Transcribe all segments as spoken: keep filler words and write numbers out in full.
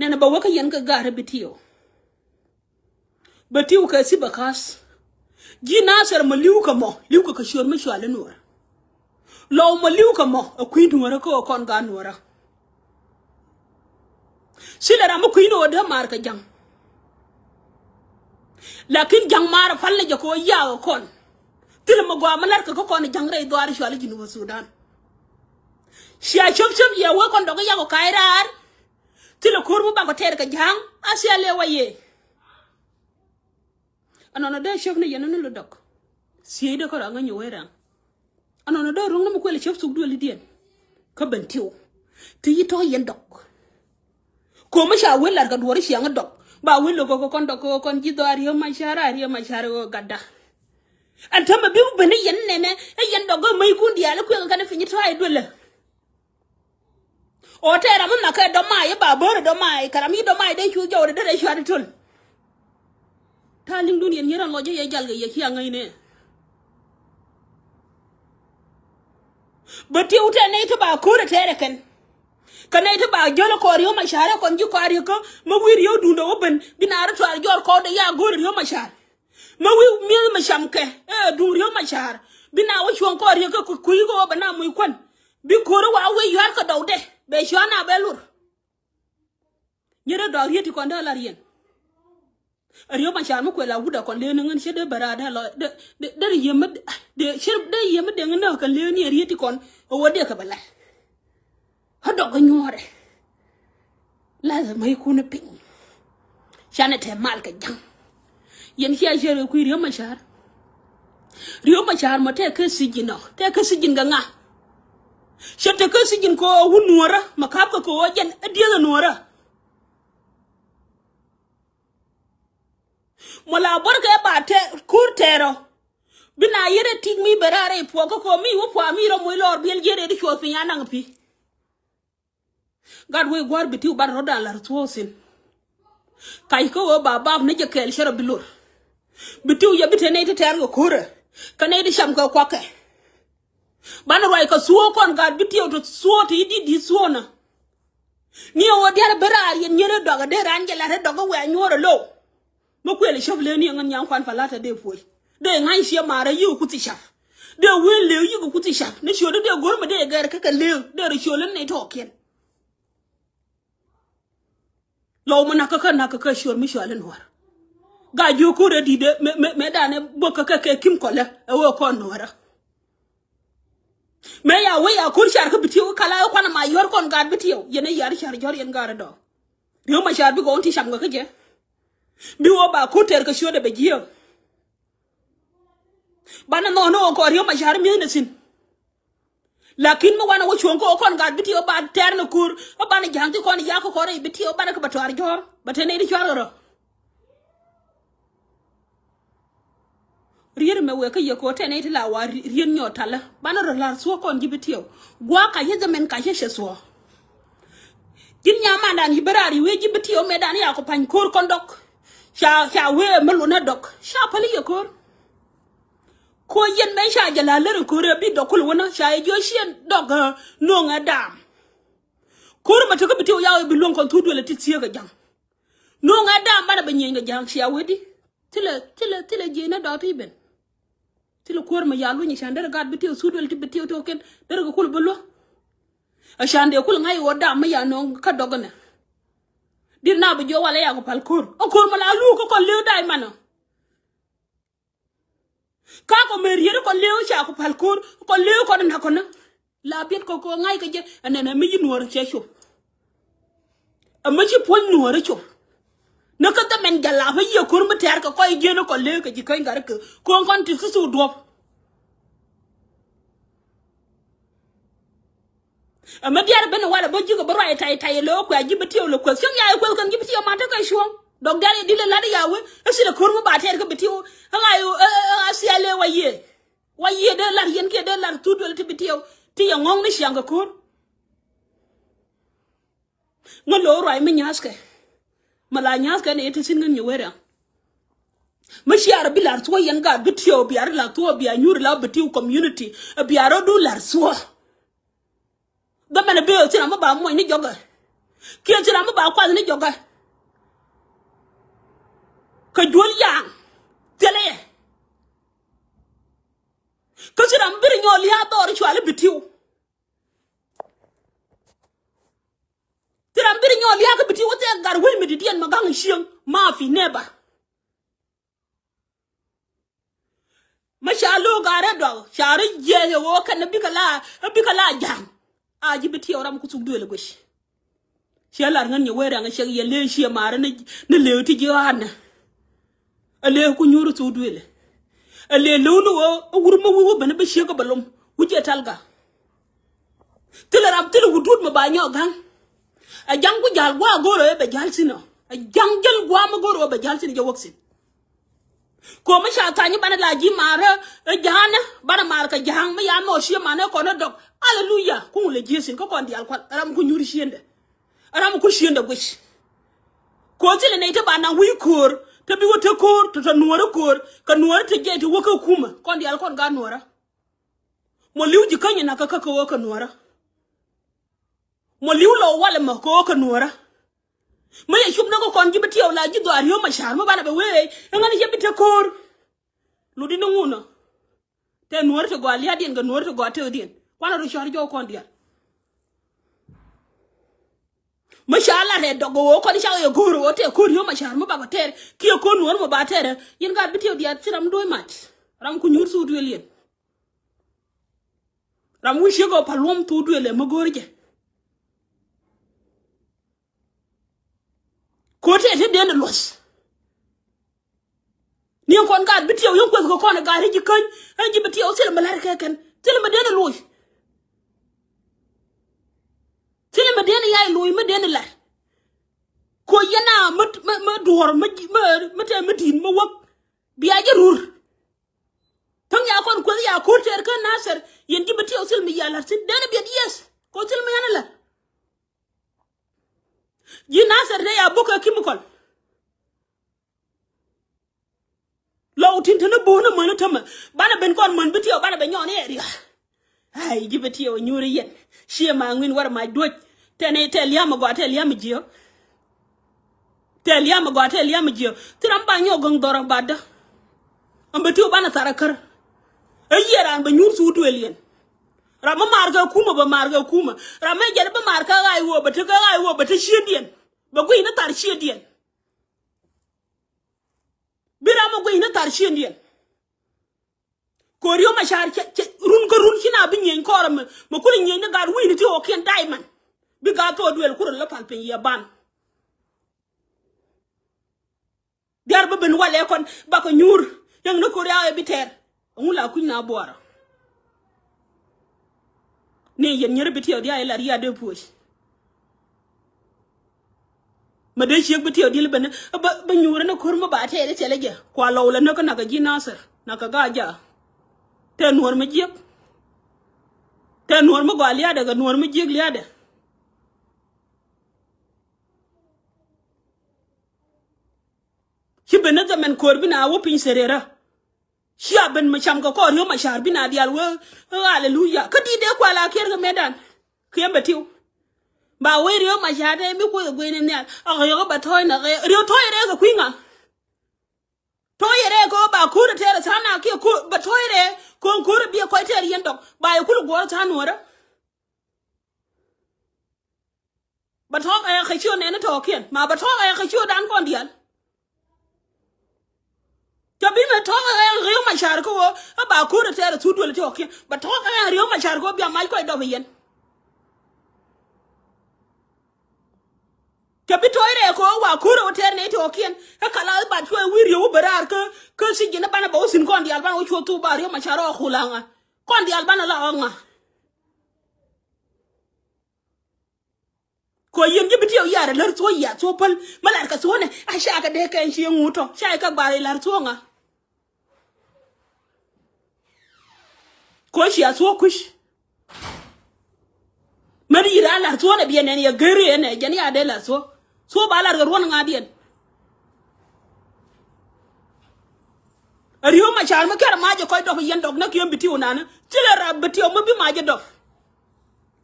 Nɛnɛ bɛ wä kä yɛn kɛ ga̱a̱r Bitiw. Bitiw kɛ si bɛ ka̱a̱th. Ji̱ Nathɛr mɔ li̱w kɛ mɔ, li̱w kɛ kɛ ciöör mi cuali Nuɔ̱ɔ̱rä. Lɔw mɔ li̱w kɛ mɔ ɛ kui̱ Nuɔ̱ɔ̱rä kä ɣöö kɔn gaat Nuɔ̱ɔ̱rä. Thilɛ ram mi kui̱ ni ɣöö dee maar kɛ Ja̱ŋ. Lakin Ja̱ŋ maar ɛ pal ni jɛ kɛ ɣöö yaak ɛ kɔn. Thilɛ mi gɔaa mi la̱rkɛ kä kɔn Ja̱ŋ rɛy dhɔaar cuali Jinub Sudan. Cia cöp cöp yɛ wee kɔn dɔk i̱ yak ɔ ka̱a̱c raar. Thilɛ ko̱r mi bakɔ tɛɛr kɛ Ja̱a̱ŋ a thilɛ wa yee. Anɔnɔ dee cöp ni yɛn ni lɔ dɔk. Thiecdɛ kä rɔ aŋäny wee raŋ. Anɔnɔ dee ro̱ŋ ni mi kuɛl cöp thuk duëlidiɛn. Kä Bentiw ti yi tɔ̱ yɛn dɔk. Ko̱ mi ca wee lar kɛ duɔ̱ɔ̱r ciaŋ dɔk ba wee lo̱k kɛ kɔn dɔk kɛ kɔn ji̱ dhɔaar Riek Macar a Riek Macar ɣöö gatda. Ɛn täämɛ bi ben ni yɛn nɛnɛ ɛ yɛn dɔk kä mäckun diaal i̱ kuëŋ kɛn i̱ piny i̱ tɔ̱ a i̱ duëlä. Ɔ tɛɛr ram mi makɛ dɔ̱may i̱ ba bäär dɔ̱may kɛ ram i̱ dɔ̱may dee cu jɔwdɛ derɛ cuat i̱ töl. Ta̱a̱ li̱ŋdun yɛn nyier ɛn lɔc i̱ yɛ jal kɛ yɛ ci aŋäcnɛ. Bɛ tiw tɛ nɛy ti ba ko̱r ɛ tɛɛr ɛ kɛn. Kɛ nɛy ti ba jäl ɛ kɔɔr Riek Macar ɛ kɔn ji̱ kɔaar Riek kä mi wi̱i̱ Riek duundɛ wä ben bi naar i̱ tuaar jɔɔr kɔɔr dee ya go̱o̱r ɛ Riek Macar. Mi wi̱i̱ mi̱eth mi cam kɛ ɛ duŋ Riek Macar bi na wä cuɔ̱ŋ kɔɔr Riek kä kui̱ kɛ wä bɛ na muc kuän. Bi ko̱r wa wee yua̱a̱r kɛ dɔwdɛ bɛ cua̱a̱n a bɛ lur. Nyɛ dee dɔak Riek ti kɔn dee la riɛn. Riek Macar mi kuɛ la wut a kɔn lee ni ŋän cɛ dee bɛ raar dee lɔ dee dee dee yiem mi dee cɛ dee yiem mi dee ŋän nä kɛ lee ni Riek ti kɔn ɛ wä dee kɛ bɛ lat. Kä dɔk kä nyuɔ̱ɔ̱rɛ. Lazim ɛ ikun ɛ piny. Canɛ tɛ mal kɛ Ja̱ŋ. Yɛn cia ciɛ rɛ kui̱ Riek Macar. Riek Macar mɔ tɛ kä sijin ɔ tɛ kä sijin kɛ ŋa? Cɛ tɛ kä sijin kɛ ɣöö wut Nuɔ̱ɔ̱rä mɛ ka̱p kɛ kɛ ɣöö jɛn ɛ dieth ɛ Nuɔ̱ɔ̱rä. Mɔ la buɔ̱rkɛ ba tɛ ko̱r tɛɛr ɔ. Bi na yet ɛ tik mi ben raar rɛy puɔk kä kɛ ɣöö mi wä pua̱a̱ mi rɔ moc lɔɔr biɛl jiɛt ëë ti cuɔth piny anaŋ pi̱. Gat wec gua̱a̱r Bitiw banɛ rɔ̱dan la̱r thuɔ̱ɔ̱thin. Kac kä ɣöö ba bap ni jɛ kɛɛl cä rɔ bi lor. Bitiw yɛ bi te nɛy ti tɛ̈r kɛ ko̱rɛ kɛ nɛy ti cam kɛ kuakɛ. Banɛ ruac kɛ thuɔ̱ɔ̱k kɔn gat Bitiw ti thuɔ̱ɔ̱k ti i̱ di̱t di̱t thuɔ̱ɔ̱nä. Ni ɣöö diaal bi raar yɛn nyier i̱ dɔak ɛ dee raan jɛ la̱t i̱ dɔk i̱ wɛ̈ɛ̈ nyuɔ̱ɔ̱r ɛ low. Mi kuël i̱ cäp lëë ni ɛŋän nyaŋ kuan pa la̱t ɛ dee puɔ̱c dee ŋa̱ny cie maarä yiëk kuthi cap. Dee wëë lëë yiëk kuthi cap ni ciötdä dee go̱r mi dee gɛr kä kɛ lëë dee rɔ ciöl in nɛy tɔɔkiɛn. Lɔw mi nakä kä nakä kä ciöt mi cuali Nuɔ̱ɔ̱r. Gaa jiök ko̱r ɛ di̱t ɛ mɛ mɛ mɛ danɛ buɔk kä kɛ kɛ kim kɔlɛ ɛ wee kɔn Nuɔ̱ɔ̱rä. Mëë ya wee ya ko̱r car kä Bitiw kala ɛ kuan ma yɔ̱r kɔn gaat Bitiw yɛn ɛ yar car jɔ̱r yɛn gaat ɛ dɔ̱. Riek Macar bi gɔw in ti cam kɛ kä jɛ. Bi wä ba ko̱r tɛr kɛ ciötdɛ bɛ jiääk. Banɛ nhɔn ni ɣöö kɔn Riek Macar mi̱eth ni thi̱n. Lakin mi wanɛ wä cuɔ̱ŋ kä ɣöö kɔn gaat Bitiw ba tɛr ni ko̱r ɣä banɛ ja̱a̱ŋ ti kɔn ya̱k kä kɔn rɛy Bitiw banɛ kɛ bɛ tuaar jɔ̱ɔ̱r bɛ te nɛy ti cuarkɛ rɔ. Riet mɛ wek kä yɛ ko̱ tɛn i̱ ti la wa riet nyɔɔt talä banɛ rɔ la̱r thuɔ̱k kɔn ji̱ Bitiw. Gua̱a̱k ka yɛ jɛ mɛn ka yɛ cɛ thuɔ̱k. Ji̱n nyamandan yi̱ bä raar i̱ wee ji̱ Bitiw mɛ dan i̱ a kɔ pa̱ny ko̱r kɔn dɔk. Ca ca wee mɛ lunä dɔk ca päl i̱ yɛ ko̱r. Ko̱ yɛn mɛ ca jɛ la̱r lär in ko̱r ɛ bi dɔk kul wänä ca yɛ jiɔ ciɛ dɔk. No̱o̱ŋɛ daam. Ko̱r mɛ tekä Bitiw ya wee bi luäŋ kɔn thuk duël ɛ ti thieekä ja̱ŋ. No̱o̱ŋɛ daam banɛ bɛ nyieny kɛ ja̱a̱ŋ cia wee di. Thilɛ thilɛ thilɛ jiec nä dɔɔk ti ben. Thilɛ kuäär mɛ ya luny i̱ can derɛ gaat Bitiw thuk duel ti Bitiw ti kɔ̱kiɛn derɛ kɛ kul bä luäk. Ɛ can dee kul ŋa̱c i̱ ɣöö daam mi ya nööŋ kä dɔk inɛ. Di̱t na bi jiɔ walɛ ya kɛ pal ko̱r ɛ ko̱r mɛ la luuk kä kɔn lëë da̱a̱c manɔ. Ka kɔ mëë riet kɔ lëë ca kɔ pal ko̱r kɔ lëë kɔ dina kɔnä. La biɛt kɔ kɔ ŋa̱c kɛ jɛ ɛnɛn ɛmɛ ci nuɔ̱ɔ̱r cɛ cop. Ɛmɛ ci puɔ̱ny nuɔ̱ɔ̱r cop. Ni kä dhɛ mɛn jɛ lap ɛ yiëë ko̱r mi tɛ̈r kɛ kɔc jiɛn kɔ lëë kɛ ji̱ käny gat kɛ ko̱n kɔn ti thuth duɔ̱p. Ɛmɛ diaal ben walɛ bä ji̱ kɛ bä ruac tay tay lɛ wä kuɛ ji̱ bä tiɛw lɛ kueth cäŋ ya yɛ kueth kɛn ji̱ bä tiɛw man tekɛ cuɔ̱ŋ. Dɔk diaal yɛ dilɛ lat ya wee ɛ thilɛ ko̱r mi ba tɛɛr kä bä tiɛw. Ɛ ŋa̱c ɛ ɛ ɛ ɛ thial lɛ wa yiëë. Wa yiëë dee lar yɛn kiɛ dee lar thut duel ti bä tiɛw ti yɛ ŋɔ̱ŋ ni ciaŋ kɛ ko̱r. Ŋä lo̱o̱ ruac mi nyaathkɛ. Ma la nyaathkɛ ni yɛ te thi̱n ŋän nyɛ wee rɛŋ. Mi ciaar bi lar thuɔ̱ɔ̱ yɛn gaat bä tiɛw bia ri lar thuɔ̱ɔ̱ bia nyuur la bä tiɛw community bia rɔ̱du lar thuɔ̱ɔ̱. Dhɛ mɛn ɛ bee ɛ thi̱n amä ba muɔ̱ny ni jɔkɛ. Kiɛ ci ram mi ba kuath ni jɔkä. Kɛ juɔl yaŋ thilɛ yɛ. Kä ci ram bir nyɔɔl lia̱a̱ dhɔr cuali bi tiw. Ci ram bir nyɔɔl lia̱a̱ kä bi tiw wä thɛɛk gar wec mi didiɛn ma gaŋ cieŋ ma fi neba. Ma ca lo̱o̱k a rɛ dɔk ca rɛ jiɛɛk ɛ ɣöö kɛn bikɛ la, bikɛ la ja̱a̱n. A ji̱ bi tiɛw ram ku thuk duël ɛ guic. Ciɛ lar ŋän nyɛ wee rɛŋ cɛ yɛ lee ciɛ maarä ni, ni lëë ti ji̱ ɣa̱a̱n nɛ. Ɛ lee ku nyuur thuk duël ɛ. Ɛ lee lëw ni ɣöö ɛ wur mi wi̱i̱ wä ben bi ciek ɛ bɛ lom wi̱c ɛ talga. Thilɛ ram thilɛ wut duut mi ba nyɔk ga̱ŋ. Ɛ ja̱ŋ ku ja̱l gua̱a̱ go̱o̱r ɛ bɛ ja̱l thi̱n ɔ. Ɛ ja̱ŋ jäl gua̱a̱ mi go̱o̱r ɛ bɛ ja̱l thi̱n jɛ wäk thi̱n. Ko̱ mi ca tha̱ny banɛ la ji̱ ma̱a̱r ɛ ja̱a̱nä banɛ ma̱a̱r kɛ ja̱a̱ŋ mi ya mɛ ɔ cië manɛ kɔn ɛ dɔk. Aleluya. Kuŋ lɛ ji̱ thi̱n kä kɔn diaal kual ram ku nyuur ciendɛ. Ram ku ciendɛ guic. Ko̱ thilɛ nɛy te ba naŋ wi̱i̱ ko̱o̱r te bi wä te ko̱o̱r te tɔ nuɔ̱ɔ̱rä ko̱o̱r kɛ nuɔ̱ɔ̱rä te jɛy te wä kä kumä kɔn diaal kɔn gaat nuɔ̱ɔ̱rä. Mɔ li̱w ji̱ käny inakä kä kɛ ɣöö kɛ nuɔ̱ɔ̱rä. Mɔ li̱w lɔ walɛ mɔ kɛ ɣöö kɛ nuɔ̱ɔ̱rä. Mi yɛ cup ni kä kɔn ji̱ bi tiɛw la ji̱ dhɔaar yio̱w ma ca̱r mi banɛ bɛ wee ɛŋäni cɛ bi te ko̱o̱r. Lutdi ni ŋun ɔ. Tɛ nuɔ̱ɔ̱ri ti gɔaa lia̱a̱diɛn kɛ nuɔ̱ɔ̱ri ti gɔaa tëkdiɛn kuanɛ ru cɔ̱ɔ̱r jɔw kɔn diaal. Mi ca la rɛɛ dɔk ɣöö kɔn cak yɛ go̱o̱r ɣöö tɛ ko̱o̱r yio̱w ma ca̱r mi bakɔ tɛɛr kiɛ ko̱o̱r nuɔ̱ɔ̱ri mi ba tɛɛrɛ. Yɛn gaat bi tiɛw diaal ci ram do̱o̱c mac ram ku nyuur thuk duëël yɛn. Ram wi̱c ciek ɣöö pa̱l luɔ̱m thuk duëël ɛ mi go̱o̱r jɛ. Ko̱ tëë te den luɔ̱th. Ni kɔn gaat bi tiɛw yäŋ kueth kɛ kɔn gaat ri ji̱ käny ɛn ji̱ bi tiɛw thilɛ mi la̱r kɛ kɛn thilɛ mi den luɔ̱c. Thilɛ mi den yay luɔ̱c mi den la̱r. Ko̱ yɛn a mi mi mi duɔ̱ɔ̱r mi mi mi tɛɛ mi di̱i̱t mi wäk. Bia jɛ rur. Thäŋ ya kɔn kueth ya ko̱r tɛɛr kä Nathɛr yɛn ji̱ bi tiɛw thil mi ya la̱r thi̱n den biɛt yes. Ko̱ thil mi yɛn a la̱r. Ji̱ Nathɛr dee ya buk kɛ chemical. Lɔw tin te ni bo̱o̱n amäni tämɛ banɛ ben kɔn män bi tiɛw banɛ ben nyɔɔn iɛ ria̱. Ai ji̱ bi tiɛw nyuuri yɛn. Ciɛ ma ŋuin wär mac duɔ̱c. Tɛn tɛ lia̱m a gɔaa tɛ lia̱m a jiɛ. Tɛ lia̱m a gɔaa tɛ lia̱m a jiɛ. Thi ram ba nyɔk gäŋ dhɔr a batdä. Ɛn bi tiɛw banɛ thar a kär. Ɛ yiëë raan bɛ nyuur thuk duëël yɛn. Ram mi maar kɛ kumä bɛ maar kɛ kumä ram mi jɛn bi maar kɛ ɣa̱c ɣöö bɛ te kɛ ɣa̱c ɣöö bɛ te ciëëndiɛn. Bɛ guiy ni thar ciëëndiɛn. Bi ram mi guic ni thar ciëndiɛn. Ko̱ riöm a ca̱r cɛ cɛ run kä run ci na bi nyieny kɔɔrä mi mi kulɛ nyieny ni gaat wi̱i̱ni ti ɣɔ̱kiɛn diamond. Bi gaat thok duël kurɛ lä pal piny yɛ ban. Diaar bi ben walɛ kɔn bakɔ nyuur yäŋ ni ko̱ riaak ɛ bi tɛɛr. Ɛŋu la kui̱ny na buɔrä. Ni yɛn nyɛri bi tiɛw diaal ila riaat dee puɔc. Ma dee ciek bi tiɛw diɛl ben bä nyuurä ni ko̱r mi ba tɛɛr ithɛl jɛ kua lɔw la näk kä nak kä ji̱ Nathir nak kä Gaja. Tɛ nuɔr mi jiek. Tɛ nuɔr mi gɔaa liaadɛ kɛ nuɔr mi jiek liaadɛ. Ci ben ni thɛmɛn ko̱r bi na wä piny thererä. Cia ben mi cam kɛ kɔɔr yio̱w ma ca̱r bi na diaal wee. Aleluya kä di̱t dee kual a kiɛr kɛ mɛtdan. Kiɛn bɛ tiw. Ba wee riöö ma ca̱r dee mi kuoth ɛ gueyni nhial a ɣöö yɔk bɛ tɔ̱ɔ̱c nɛ ɣee riöö tɔ̱ɔ̱c rɛɛ kɛ kui̱ ŋa. Tɔ̱ɔ̱c rɛɛ kɛ ɣöö ba ko̱r ɛ tɛɛr ɛ tha̱a̱ŋ na kiɛ ko̱r bɛ tɔ̱ɔ̱c rɛɛ. Ko̱n ko̱r ɛ biɛ kɔc tɛɛr yɛn dɔk ba yɛ kul guɔ̱ɔ̱r tha̱a̱ŋ nuɔ̱ɔ̱rä. Bɛ tɔ̱ɔ̱k ɛ kɛ ciö nɛn tɔ̱ɔ̱kiɛn ma bɛ tɔ̱ɔ̱k ɛ kɛ ciö dan kɔn diaal. Cɛ bi mɛ tɔ̱ɔ̱k ɛ riöö ma ca̱r kä ɣöö ɛ ba ko̱r ɛ tɛɛr ɛ thut duël tɔ̱ɔ̱kiɛn bɛ tɔ̱ɔ̱k ɛ riöö ma ca̱r kä ɣöö bia mac kɔc dɔp ɛ yɛn. Cɛ bi tɔ̱ɔ̱c rɛɛ kɛ ɣöö wa ko̱r ɛ wä tɛɛr nɛy tɔ̱ɔ̱kiɛn ɛ kala ɛ ba cuɛ wi̱i̱ riöö wä bɛ raar kä kä thiec ji̱n ɛ banɛ bɛ wä thi̱n kɔn diaal banɛ wä cuɔ thuk ba riöö ma ca̱r ɛ ɣɔk kulaŋa kɔn diaal banɛ la ɣɔk ŋa. Kɔ yɛn ji̱ bi tiɛw yarɛ lär thuɔ̱k yia thuɔ̱k päl mi lar kɛ thuɔ̱k nɛ a ca kɛ dee kɛn ci ŋut tɔ ca kɛ gbar ilar thuɔ̱k ŋa. Kɔ cia thuɔ̱k kui̱c. Mɛn yir a lar thuɔ̱k nɛ biɛ nɛn yɛ geri ɛnɛ jɛn ya dee lar thuɔ̱k. Thuɔ̱k ba lar kɛ ruɔ̱n ŋa̱diɛn. Riöm a car mi kɛr mac ɛ kɔc dɔp yɛn dɔk näk yɛn bi tiw nani thilɛ rap bi tiw mi bi mac ɛ dɔp.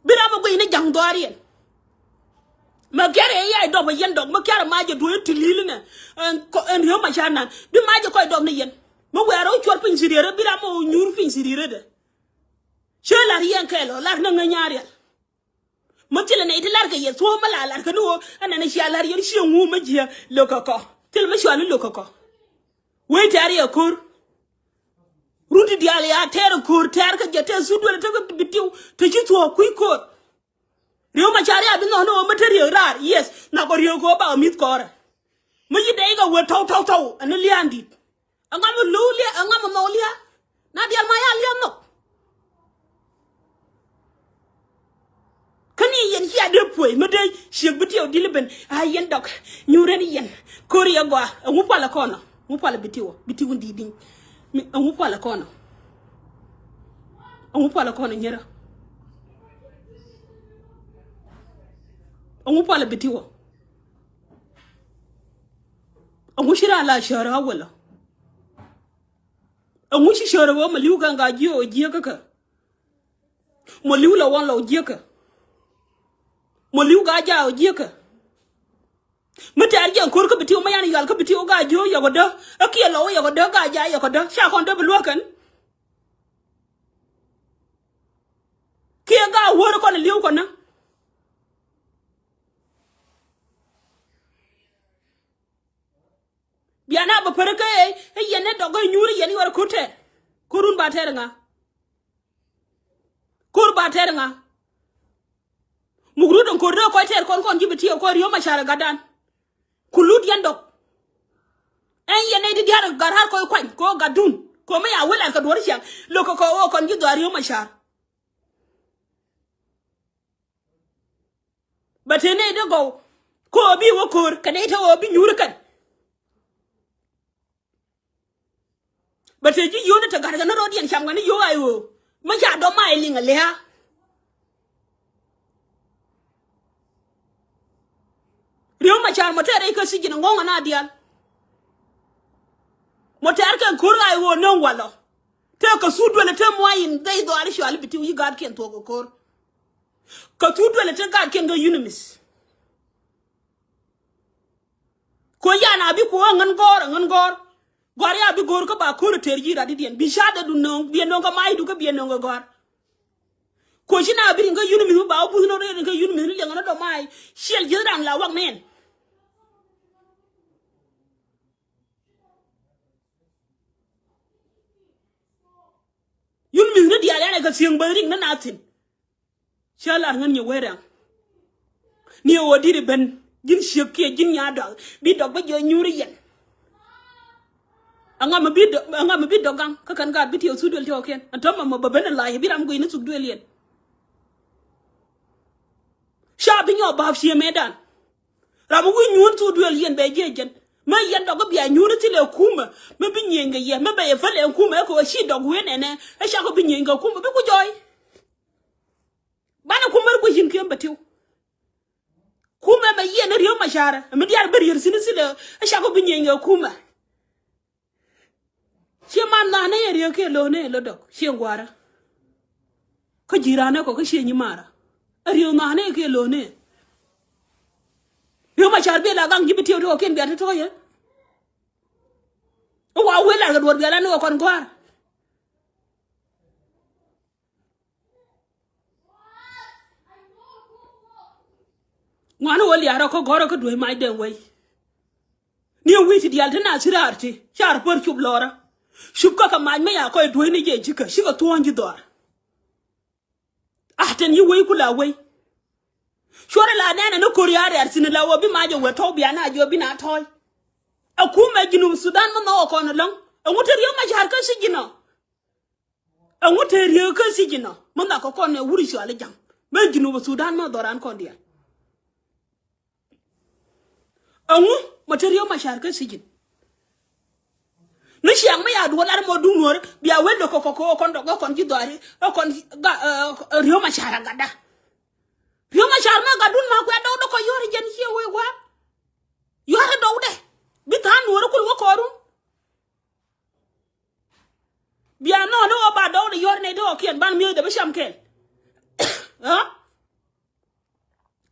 Bi ram mi guic ni ja̱ŋ dhɔaariɛn. Mɛ kiarɛ yɛ yay dɔp ɛ yɛn dɔk, mɛ kiarɛ mac ɛ duɔ̱c ti li̱l inɛ. Ɛn kɔ, ɛn Riek Machar nan bi mac ɛ kɔc dɔp ni yɛn. Mɛ wɛɛr ɛ wä cuɔr piny siriɛrɛ bi ram ɛ wä nyuur piny siriɛrɛ dɛ. Cä lar yɛn kɛɛl ɔ, lar ni ŋäc nyaar rial. Mɛ thilɛ nɛy ti lar kɛ yɛ thuɔ̱ɔ̱m mɛ la lar kɛ ni ɣöö ɛn ɛn cia lar yɛn ciɛ ŋuum mɛ jiɛ lök kɛ kɔ. Thilɛ mɛ cua ni lök kɛ kɔ. Wec tɛ̈r yɛ ko̱r. Run ti diaal ya tɛɛr ko̱r, tɛɛr kä jɛ tɛɛr thuk duël tekɛ bi tiw te ci thuɔ̱ɔ̱k kui̱ ko̱r. Riek Machar ya bi nhɔk ni ɣöö mi te Riek raar, yes, nhɔk kɔ Riek kɛ ɣöö bakɛ mi̱th kɔɔrɛ. Mi ci dɛy kɛ wee tɔw tɔw tɔw ɛn ni lia̱a̱n di̱t. Ɛŋa mi lo̱w lia̱a̱, ɛŋa mi nhɔk lia̱a̱? Na diaal ma ya lia̱a̱n nhɔk. Kä ni yɛn cia dee puɔ̱c mi dee ciek bi tiɛw dil i̱ ben a yɛn dɔk nyuur ɛn yɛn. Ko̱r yɛ gɔaa ɛŋu pual ɛ kɔn ɔ? Ɛŋu pual ɛ bi tiw ɔ? Bi tiw in di̱i̱t di̱ny. Mi ɛŋu pual ɛ kɔn ɔ? Ɛŋu pual ɛ kɔn ɔ nyerä? Ɛŋu pual ɛ bi tiw ɔ? Ɛŋu ci raan la cäär ɛ ɣä wälä? Ɛŋu ci cäär ɛ ɣä ma li̱w kɛn ka jiö ɔ jiäkä kä? Mɔ li̱w lɔ wan lɔ jiäkä. Mɔ li̱w ga ja ɔ jiäkä. Mi tɛɛr jiɛn ko̱r kä bi tiw, mi yan yual kä bi tiw ga jiö yɔk ɔ dä. Ɛ kiɛ lɔ yɔk ɔ dä, ga ja yɔk ɔ dä. Ca kɔn dä bi luäk kɛn. Kiɛ ga wäär kɔn li̱w kɔn nä. Bia na bä pär kä ɛ, ɛ yɛn ɛ dɔk ɛ nyuur ɛ yɛn yuɔr ɛ ko̱r tɛɛr. Ko̱r run ba tɛɛr ŋa? Ko̱r ba tɛɛr ŋa? Muk rut ɛn ko̱r dee kɔc tɛɛr kɔn kɔn ji̱ bi tiɛɛk kɔn Riek Machar ɛ gatdan. Ku lut yɛn dɔk. Ɛn yɛn nɛy ti diaal ɛ gat raar kɔc kuany kɛ ɣöö gatdun. Kɛ ɣöö mi ya wä lat kɛ duɔ̱ɔ̱r cäŋ. Lök kɛ kɛ ɣöö kɔn ji̱ dhɔaar Riek Machar. Bɛ te nɛy dee gɔw. Kä ɣöö bi wä ko̱r kɛ nɛy te ɣöö bi nyuur kɛn. Bɛ te ji̱ yio̱o̱ni te gat kɛ ni ro̱o̱diɛn cam kɛ ni yio̱o̱k a i̱ ɣöö mi ca dɔ̱ ma i̱ liŋ a lia̱a̱. Riek Machar mɔ tɛɛr rɛy kä sijin ŋɔ̱ŋ ɛn a diaal. Mɔ tɛɛr kɛ ko̱r a i̱ ɣöö nööŋ walɔ. Tëë kɛ thuk duël ɛ te muac in dhɛy dhɔaar i̱ cual i̱ bi tiw yi gaatkiɛn thuɔ̱k kɛ ko̱r. Kɛ thuk duël ɛ te gaatkiɛn kɛ UNMISS. Kuɔ yan a bi kuɔ ɛ ŋän gɔ̱r, ɛ ŋän gɔ̱r. Gɔ̱r ya bi go̱r kä ba ko̱r ɛ tëër ji̱ rat i̱diɛn. Bi ca̱t dee du nööŋ, bi ɛ nööŋ kɛ mac du kä bi ɛ nööŋ kɛ gɔ̱r. Kuɔ ci na bi riŋ kä UNMISS mi ba wä buth ni rin kä UNMISS ni liɛŋ ni dɔ̱ mac. Ciɛl ji̱th ran la wak nɛn. UNMISS ni diaal yan ɛ kɛ thiëŋ bä riŋ ni na thi̱n. Cä lar ŋän nyɛ wee rɛŋ. Ni ɛ ɣöö di̱t i̱ ben ji̱n ciek kiɛ ji̱n nyaat dɔak bi dɔk bä jiɔ nyuur i̱ yɛn. Aŋa mi bi dɔk, aŋa mi bi dɔk gaŋ kä kɛn gaat bi tiɛw thuk duël tiɔɔkiɛn. Ɛn tɔ̱mɛ mɔ bä ben ɛ lac bi ram guic ni thuk duël yɛn. Ca bi nyɔɔk ba̱a̱p ciëë mëëdan. Ram mi wi̱i̱ nyuur thuk duël yɛn bɛ jiɛ jɛn. Mä yɛn dɔk i̱ bia nyuur i̱ thilɛ kumä. Mä bi nyieny kɛ yɛ mä bɛ yɛ päl ɛn kumä ɛ kɛ ɣöö ci dɔk wee nɛnɛ. Ɛ cakɔ bi nyieny kɛ kumä bi ku jɔɔy. Banɛ kumä ri guic in kiɛn bɛ tiw. Kumɛ mɛ yiɛn ni Riek Machar mi diaal bi rier thi̱n thilɛ ɛ cakɔ bi nyieny kɛ kumɛ. Ciɛ man nhanɛ yɛ Riek kiɛ lo̱o̱nɛ lɔ dɔk ciɛ gua̱a̱rä. Kä ji̱ raanɛ kɔ kä ciɛ nyimaarä. Ɛ Riek nhanɛ yɛ kiɛ lo̱o̱nɛ. Riek Machar bi la gaŋ ji̱ bi tiɛw ti kɔ kiɛn bia ti tɔ̱ɔ̱cɛ. Ɛ wa wee lar kɛ duɔ̱ɔ̱r bia la ni kɔ kɔn gua̱a̱r. Ŋuani wä liaarä kä gɔ̱rä kä duee mac den wei. Ni wi̱i̱ ti diaal ti na ci raar ti car pär cup lɔrä. Cup kä kɛ mac mi ya kɔc duee ni jɛ ji̱ kä cikɛ thuɔ̱ɔ̱ny ji̱ dhɔaar. Ah, tɛn yi wei ku la wei. Cuɔrɛ la nɛnɛ ni ko̱r ya rɛ̈ɛ̈r thi̱n la wä bi mac ɛ wee tɔ̱w bia na jiɔ bi na tɔ̱ɔ̱c. Ɛ kumɛ Junub Sudan mi nhɔk ɛ kɔn ɛlɔ̱ŋ. Ɛŋu te Riek Machar kä sijin ɔ? Ɛŋu te Riek kä sijin ɔ? Mi nhɔk ɛ kɔn ɛ wur cual i̱ ja̱ŋ. Mɛ Junub Sudan mi dhɔran kɔn diaal. Ɛŋu mɔ te Riek Machar kä sijin? Ni ciaŋ mi ya duɔl ar mɔ duŋ nuɔ̱ɔ̱ri bia wee lo̱k kɔ kɔ kɔ kɔn dɔk ɛ kɔn ji̱ dhɔaari ɛ kɔn ga, ɛ, Riek Machar a gatda. Riek Machar mɛ gatdun ma kuɛ dɔw dɔk kɔ yɔ̱ɔ̱ri jɛn ciɛ wee gua̱a̱r. Yɔ̱a̱ri dɔwdɛ bi tha̱a̱ŋ nuɔ̱ɔ̱ri kul wä kɔɔrun. Bia nɔɔni wä ba dɔwdɛ yɔ̱ɔ̱ri nɛy ti ɣɔ̱kiɛn ban mi̱eecdɛ bi cam kɛɛl. Ɣä?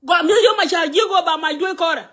Gɔaa, mi̱eth yom a ca jiek ɣöö ba mac duee kɔrɛ.